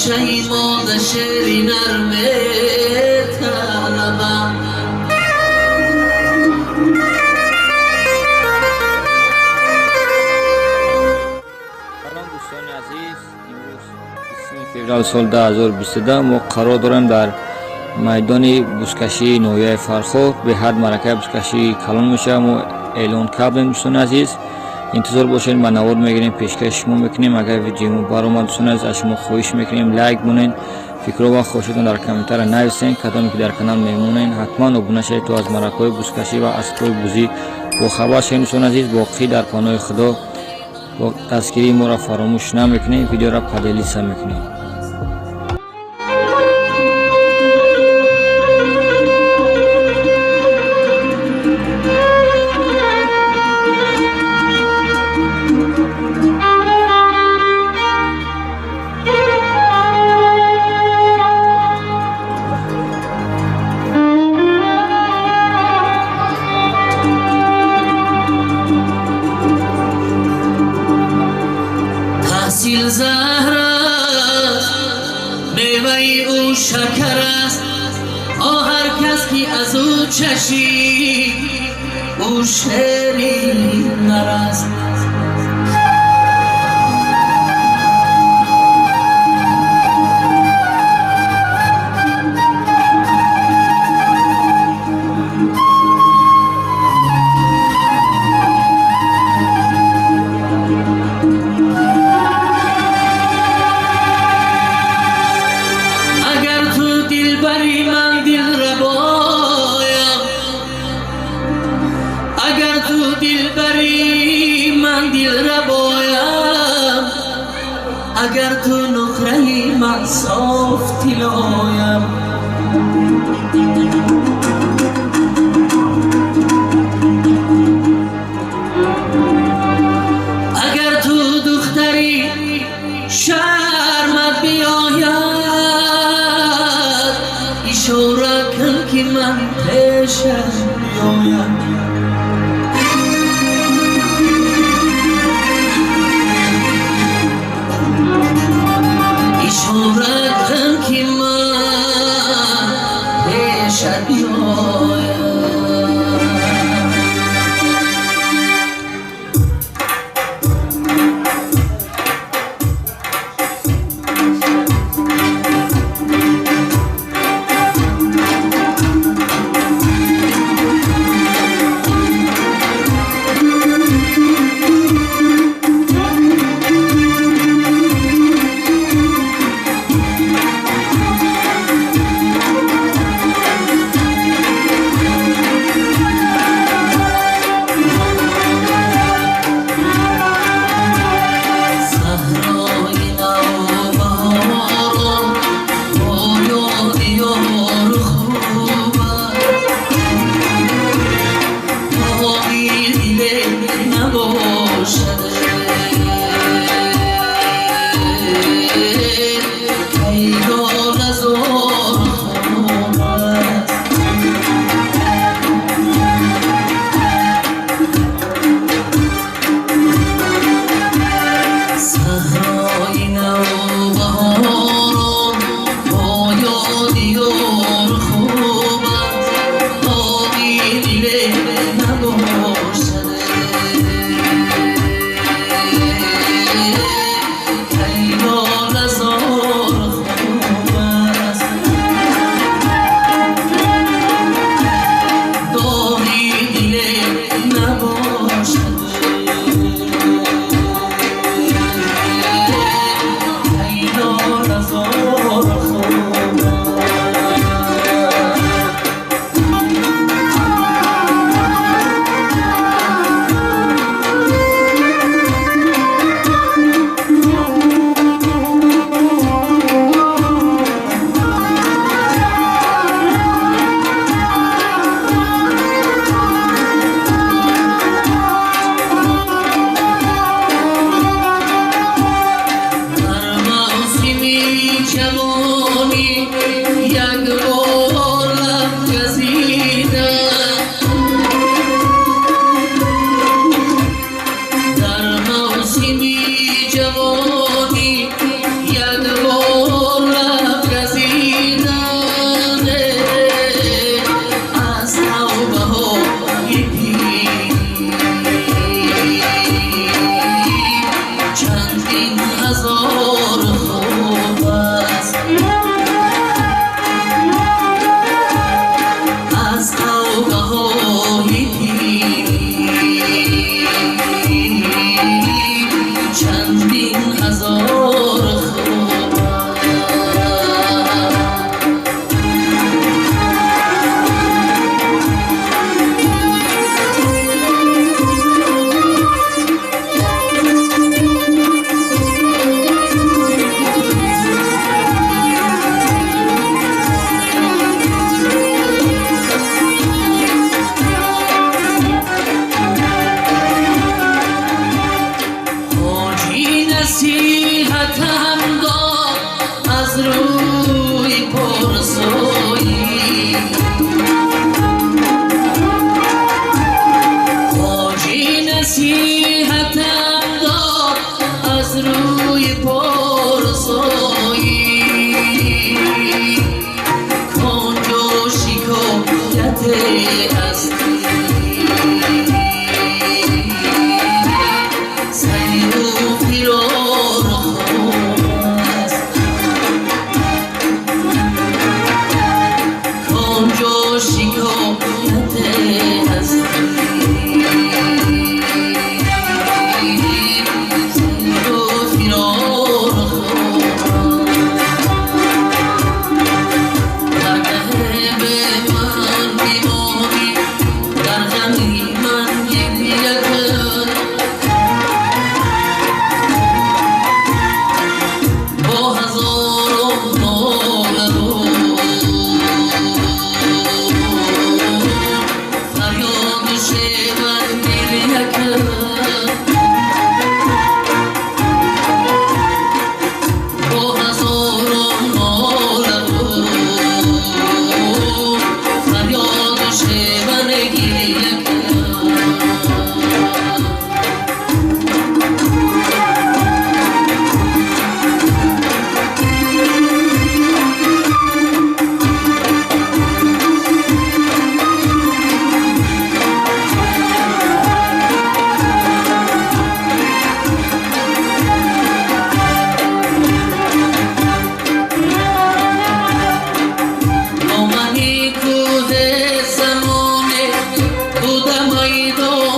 Бачаи мода шери нар металабам. Салом, дӯстони азиз. Имрӯз 20 феврал соли 2022 мо қарор дорем дар майдони бузкашии ноҳияи Фархор. Беҳад маъракаи бузкашии калон мешавад, мо эълон кардем. Дӯстони азиз, интизор бошед, ба навор мегирем, пешкаши шумо мекунем. Агар видеои мо баромад, дӯстони азиз, аз шумо хоҳиш мекунем, лайк монед, фикрҳо ва хоҳишотон дар комментария нависен. Кадоме ки дар канал мемонед, ҳатман обуна шавед, то аз маъракаҳои бузкашӣ ва аспҳои бузӣ бохабар шавед. Дӯстони азиз, боқӣ дар паноҳи Худо, дастгирии моро фаромӯш намекунед, видеоро поделиться мекунед. Таҳсил заҳр аст, меваи ӯ шакар аст. О ҳар кас ки аз ӯ чашид, ӯ шери нар аст. Агар ту дилбари ман дилрабоям, агар ту дилбари ман дилрабоям, агар ту нуқраи ман соф тиллоям. Агар ту духтари шармат биёяд, ишора кун, ки ман пешаш биёям. Ишора кун, ки ман пешат биёям. Кӯҳе замоне буда майдон.